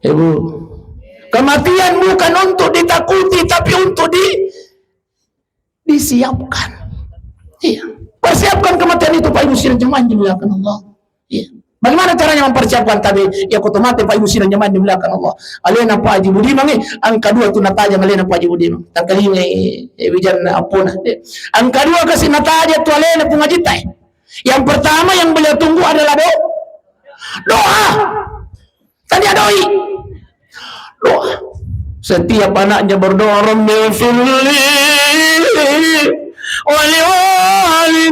Ibu, kematian bukan untuk ditakuti, tapi untuk di, disiapkan. Iya. Persiapkan kematian itu, Pak Ibu sidang jamaah yang dimuliakan Allah. Iya. Bagaimana caranya mempersiapkan tabe? Ya, ko to mate, Pak Ibu sidang jamaah yang dimuliakan Allah. Alena Pak Haji Budiman, eh, angka dua tu natajang alena Pak Haji Budiman. Tangkalinga, eh, wijan apona. Eh, angka dua kasi natajang tu alena Pung Haji ta, eh. Yang pertama yang beliau tunggu adalah do-, doa. Tadi doi. Doa. Setiap anaknya berdoa, "Rabbi firli wali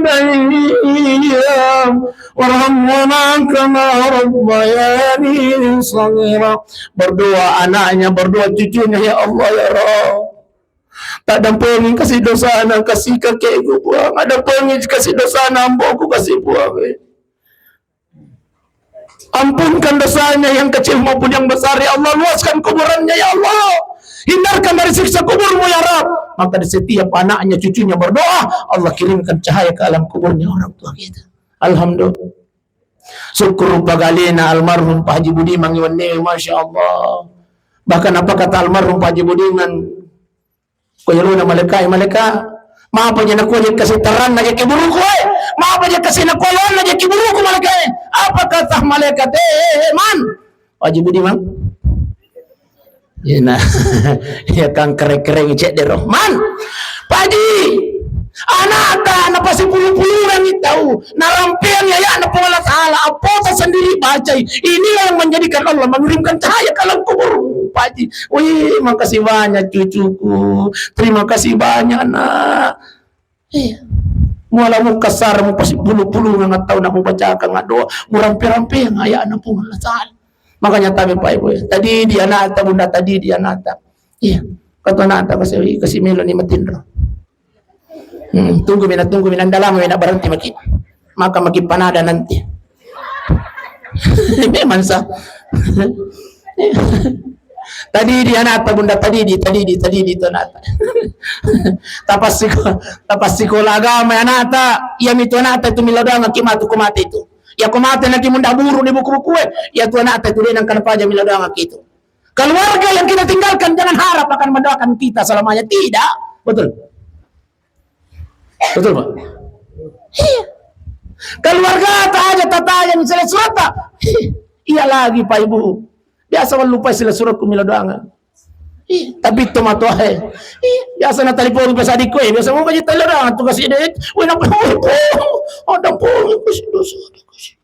walidayya warhamhuma kama rabbayani shaghira." Berdoa anaknya, berdoa cucunya, "Ya Allah, ya Rabb, tak dampengi kasih dosana, kasih kakekku, Puang. Ada pengi kasih dosana, amboku, kasih, Puang." Ampunkan dosanya yang kecil maupun yang besar, ya Allah. Luaskan kuburannya, ya Allah. Hindarkan dari siksa kuburmu, ya Rabb. Maka di setiap anaknya, cucunya berdoa, Allah kirimkan cahaya ke alam kuburnya orang tua kita. Alhamdulillah. Syukur rupa galena almarhum Pak Haji Budiman iwanne, Masya Allah. Bahkan apa kata almarhum Pak Haji Budiman? Ko yolona malaikat, malaikat, mapa je nakua je kasi terranna je kuburuku, eh? Mapa je kasi nakua loanna je kuburuku, malaikat, eh? Apa kata malaikat, eh, eh, eh, Man? Haji Budiman? Ina. Ya kan kere-kere ngecek dero. Man? Paji, anakta napasipulu-pulungangi tau. Narampeang aya'na Puang Allah Ta'ala, appota sendiri bacai. Inilah yang menjadikan Allah mengirimkan cahaya ke alam kubur. Paji, wih, makasih banyak cucuku. Terima kasih banyak, Nak. Iya. Muala mukasar, mupasipulu-pulungang tau, nak mubacakan doa, murampe-rampeang aya'na Puang Allah Ta'ala. Makanya tabe Pak Ibu, ya. Tadi di anakta, Bunda, tadi di anakta. Iya. Kata anakta, kasi, kasi melo ni matinro. Hmm, tunggu mina, tunggu mina, ndalama mina berhenti maki. Maka maki panada nanti. Memang sa. Tadi di anakta, Bunda, tadi di, tadi di, tadi di tu anakta. Tapasiko-, tapassikola agama anakta, iya mitu anakta itu milo doang ki matu ko mate itu. Ya ko mate naki munda buru di buku-buku, eh. Ya tu anakta itu de nangka napaja milo doang ki itu. Keluarga yang kita tinggalkan jangan harap akan mendoakan kita selamanya. Tidak. Betul. Betul, Pak? Iya. Keluarga tak aja, tak aja, misalnya surat tak? Iya lagi, Pak Ibu. Biasa kan lupa sila suratku mila doang. Iya, tapi itu matoa, eh. Iya, biasa na telepon pas adikku, eh. Biasa mau aja telepon doang, tugas ide. Weh, napa? Weh, po. Ada po, kasih dosa, ada kasih.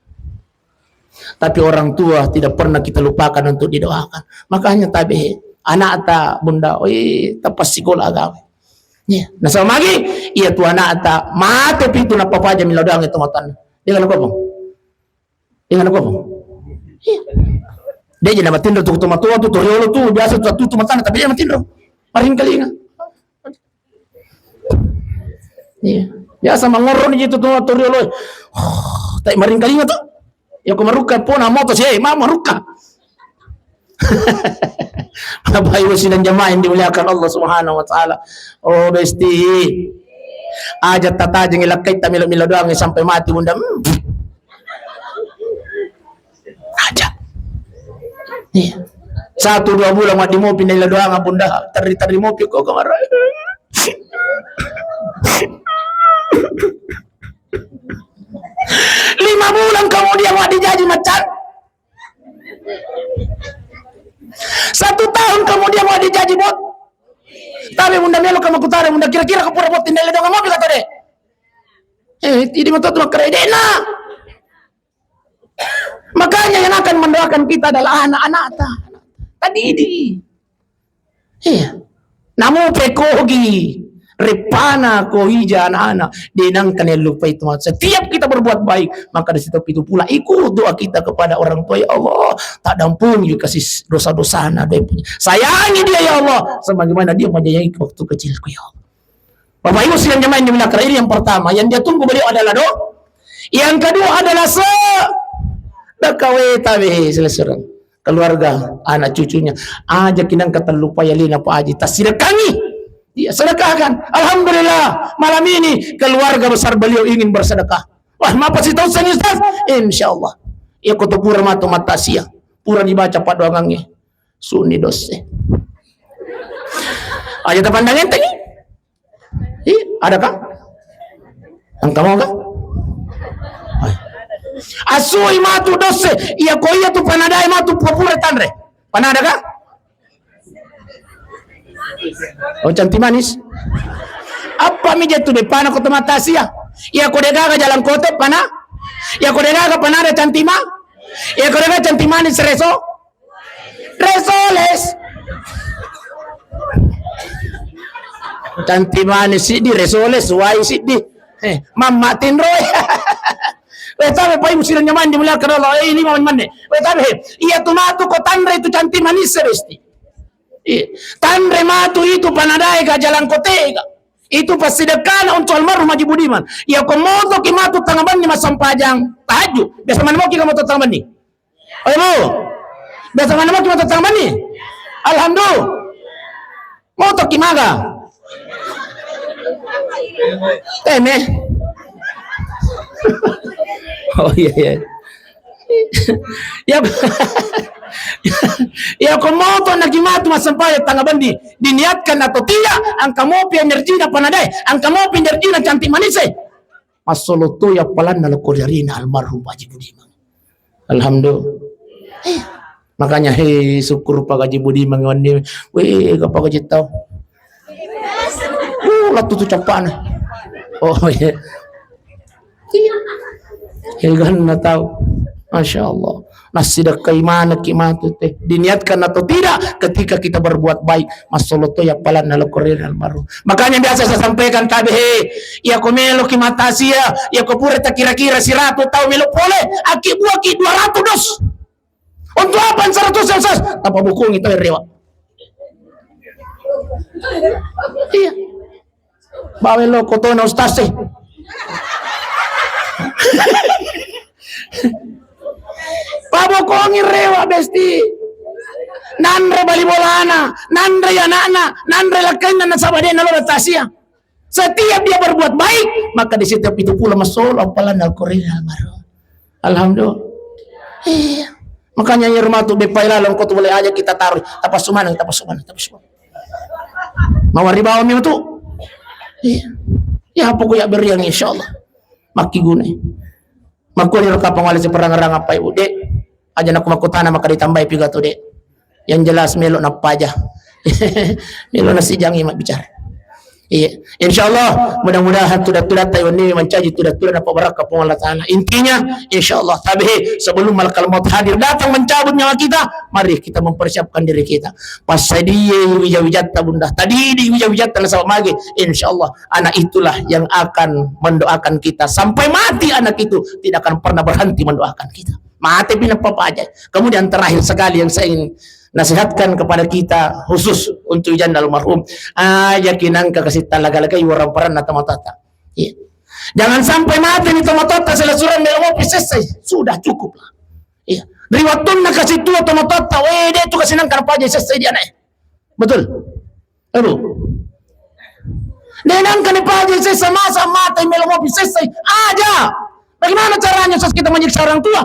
Tapi orang tua tidak pernah kita lupakan untuk didoakan. Makanya tabe, anakta, Bunda, oi, tapassikola agama. Iya. Nasaba magi, iya tu anakta, mate pitu napapaja milo doang itu matan. Dia kan apa? Dia kan apa? Iya. Dia jadi matinro tu, tu matua tu, tu riolo tu, biasa tu, tu, tu matan, tapi dia matinro. Paling kalinga. Iya. Biasa mangorroni jitu tu, tu riolo. Oh, tai maringkalinga tu. Ya ko marukka pona moto si, eh, ma marukka. Bapak Ibu sidang jamaah yang dimuliakan Allah Subhanahu wa Ta'ala. Oh, besti. Aja tatajengi lakkaita milo-milo doang sampai mati, Bunda. Hmm. Aja. Iya. Satu dua bulan mati mopi nila doang, Bunda. Terri-terri mopi ko kemarin. Lima bulan kemudian, wah, dijaji macan. Satu tahun kemudian, wah, dijaji bot. Tapi Bunda melo kamu kutare, Bunda, kira-kira ke pura bot tindak ledong mau kata deh. Eh, ini betul tuh kredena. Makanya yang akan mendoakan kita adalah anak-anak ta. Tadi di. Iya. Namu pekogi repana ko ija anak-anak, denangkan yang lupa itu. Setiap kita berbuat baik, maka di situ itu pula ikut doa kita kepada orang tua, "Ya Allah, tak dampuni kasih dosa-dosana, dia punya. Sayangi dia, ya Allah, sebagaimana dia menyayangi waktu kecilku, ya Allah." Bapak Ibu sidang jamaah yang dimuliakan, ini yang pertama, yang dia tunggu beliau adalah doa. Yang kedua adalah sedekah, weta be selesai. Keluarga, anak cucunya. Aja kinang keterlupa ya lina Pak Haji. Tasidekahkan. Iya, sedekahkan. Alhamdulillah, malam ini keluarga besar beliau ingin bersedekah. Wah, mapa sih tahu saya, Ustaz? Insya Allah. Ya, kota pura matu matasia. Pura dibaca padoangannya. Suni dosa. Aja tapandang enteng. Ih, ada kah? Engka mau kah? Asui matu dosa. Iya ko iya tu panadai matu pura tanre. Panada kah? Oh, cantik manis. Apa mi jatu de pana kota matasia? Iya ko degaga jalan kota pana. Iya ko degaga panada cantik ma. Iya ko degaga cantik manis reso. Resoles. Cantik manis siddi, resole, suwai siddi. Eh, mamma tinro. Weh, tabe, Pak Ibu sidang jamaah dimuliakan Allah. Eh, lima menit manne. Weh, tabe, iya tu matu ko tanre itu cantik manis besti. Iya. Tanre matu itu panadae ga jalan kote ga. Itu passidekkana untuk almarhum Haji Budiman. Iya ko moto ki matu tanga banni massempajang tahajud. Biasa mana moki ga moto tanga banni? Oh, Ibu. Biasa mana moki moto tangga banni? Alhamdulillah. Moto ki maga? Teme. Oh, iya, iya. Ya, ya, ko moto na ki matu massempajang tangga banni, diniatkan atau tidak, angka mopi energina panadae, angka mopi energina cantik manise. Massolo to yappalanna lokko ri arena almarhum Pak Haji Budiman. Alhamdulillah. Eh, makanya, hei, syukur Pak Haji Budiman wenni. Weh, kapang gaji tau. Uh, latu tu capana. Oh, iya. Iya. Heganna tau. Masya Allah. Nassidekkai manekki matu te. Diniatkan atau tidak, ketika kita berbuat baik, massolo to yappalanna lokko ri almarhum. Makanya biasa saya sampaikan, tabe, he, iya ko meloki matasia, iya ko pura takira-kira siratu tau melo pole, aki buaki dua ratus dos. Untuk apa yang seratus yang sas? Tapa bukungi tau rewa. Iya. Bawa lo kotona ustaz e. Pabokongi rewa besti. Nanre bali bolana, nanre anakna, nanre lakkainna nasaba de nalo tasia. Setiap dia berbuat baik, maka di setiap itu pula massolo appalanna Al-Qur'an almarhum. Alhamdulillah. Iya. Makanya iyaro matu beppa laleng ko tu boleh aja kita taruh. Tapassu maneng, tapassu maneng, tapassu maneng. Mawari bawa mi tu. Iya. Ya apa ku ya beriang insyaallah. Makki gunai. Makku ni kapang wale seperang-rang apa ibu dek. Aja naku makutana maka ditambahi piga tu dek. Yang jelas melo nappaja. Melo nasijangi mabbicara. Iya, insyaallah mudah-mudahan tuda-tudatta wenni mancaji tuda-tuda napabbarakka Puang Allah Taala. Intinya, insyaallah, tabe, sebelum malakal maut hadir datang mencabut nyawa kita, mari kita mempersiapkan diri kita. Passadia wija-wijatta bunda, tadidi wija-wijatta nasaba mage, insyaallah anak itulah yang akan mendoakan kita sampai mati, anak itu tidak akan pernah berhenti mendoakan kita. Mate pi nappa paja. Kemudian terakhir sekali yang saya ingin nasihatkan kepada kita khusus untuk janda almarhum, aja kinangka kasih talaga-lagai orang peranna tomatoatta. Iya. Jangan sampai mate ni tomatoatta sila surang melo mopi selesai. Sudah cukuplah. Iya. Ri wattunna kasih tua tomatoatta, weh, de tu kasih nangka paja selesai dia naik. Betul? Aduh. Deh nangka ni paja sessa masa mata melo mopi sessa. Aja. Bagaimana caranya sos kita menyiksa orang tua?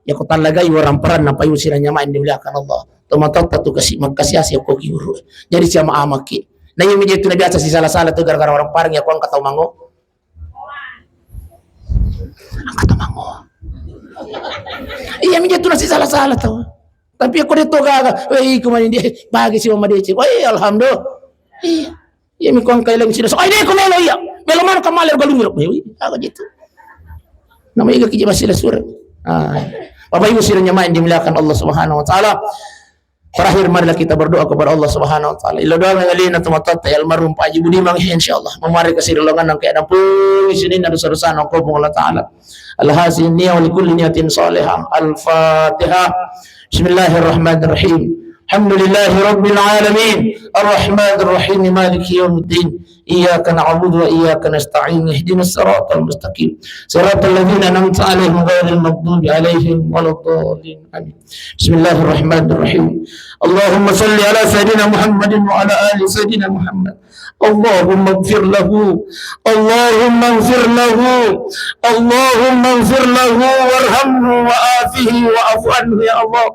Ya ko talagai orang peran napa yusiranya main dimuliakan Allah. Tomatoatta tu kasih makasih asih ko guru. Jadi siapa amaki. Nah, yang menjadi tu biasa si salah-salah tu gara-gara orang parang ya ko angkat tau mango. Angkat tau mango. Iya menjadi tu nasi salah-salah tau. Tapi aku dia toga, weh, iku mani dia bagi si mama dece. Wah, alhamdulillah. Iya. Iya mi kuang kaileng sila. Ai de ko melo iya. Melo mana kamale galung melo. Weh, aga gitu. Nama iga kiji masih sura. Ah. Bapak Ibu sidang jamaah yang dimuliakan Allah Subhanahu wa taala. Terakhir marilah kita berdoa kepada Allah Subhanahu wa taala. Ilo doa mengalina tomatoatta almarhum Pak Haji Budiman insyaallah. Mamari kasih lolongan nang kayak nampung sini na dosa-dosa nang kopong Allah taala. Alhasil niyah wa likulli niyatin salihah. Al-Fatihah. Bismillahirrahmanirrahim. Alhamdulillahi rabbil alamin. Arrahmanirrahim. Maliki yaumiddin. Iyyaka na'budu wa iyyaka nasta'in. Ihdinas siratal mustaqim. Siratal ladzina an'amta 'alaihim ghairil maghdubi 'alaihim waladdallin. Amin. Bismillahirrahmanirrahim. Allahumma salli ala Sayyidina Muhammadin wa ala ali Sayyidina Muhammad. Allahumma ighfir lahu. Allahumma ighfir lahu. Allahumma ighfir lahu warhamhu wa afihi wa'fu anhu ya Allah.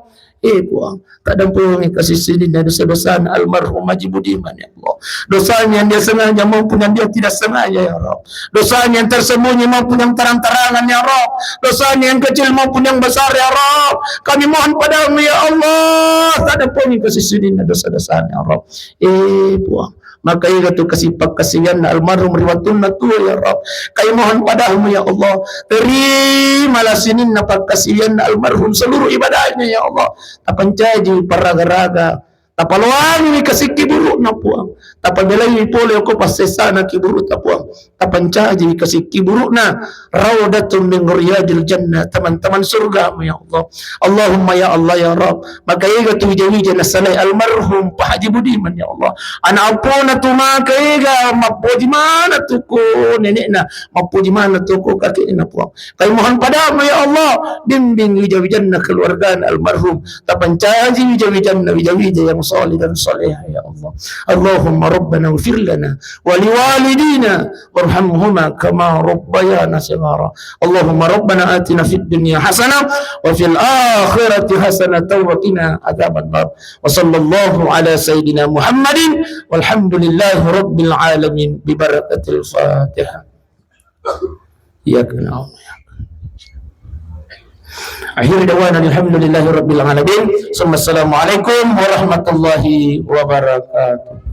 Eh Puang, tadampungi kasih sidinna dosa-dosana almarhum Haji Budiman ya Allah. Dosanya yang dia sengaja maupun yang dia tidak sengaja ya Rabb. Dosanya yang tersembunyi maupun yang terang-terangan ya Rabb. Dosanya yang kecil maupun yang besar ya Rabb. Kami mohon padamu ya Allah, tadampungi kasih sidinna dosa-dosana ya Rabb. Eh Puang, maka iga tu kasih pakkasiwianna almarhum ri wattunna tua ya Rabb. Kami mohon padamu ya Allah, terimalah sininna pakkasiwianna almarhum seluruh ibadahnya ya Allah. Tapancaji paraga-raga Tapaloangiwi kasikki burukna, Puang. Tapabelaiwi pole okko passessana kiburukta, Puang. Tapancajiwi kasikki burukna. Raudatun min riyadil jannah, taman-taman surgamu, ya Allah. Allahumma ya Allah ya Rabb, makaega tu wija-wija nasalai almarhum Pa Haji Budiman, ya Allah. Ana appona tu makaega, mappoji mana tu ko nenekna, mappoji mana tu ko kakekna, Puang. Kami mohon padamu, ya Allah, bimbing wija-wijanna keluargana almarhum, tapancaji wija-wijanna wija-wija yang saleh dan salehah, ya Allah. Allahumma rabbana ighfir lana wa liwalidina warhamhuma kama rabbayana shighara. Allahumma rabbana atina fid dunya hasanah wa fil akhirati hasanatan wa qina adzabannar. Wa sallallahu ala sayyidina Muhammadin walhamdulillahi rabbil alamin bi barakatil Fatihah. Iyyaka na'budu wa iyyaka nasta'in. Akhir da'wana alhamdulillahi rabbil alamin. Summa assalamualaikum warahmatullahi wabarakatuh.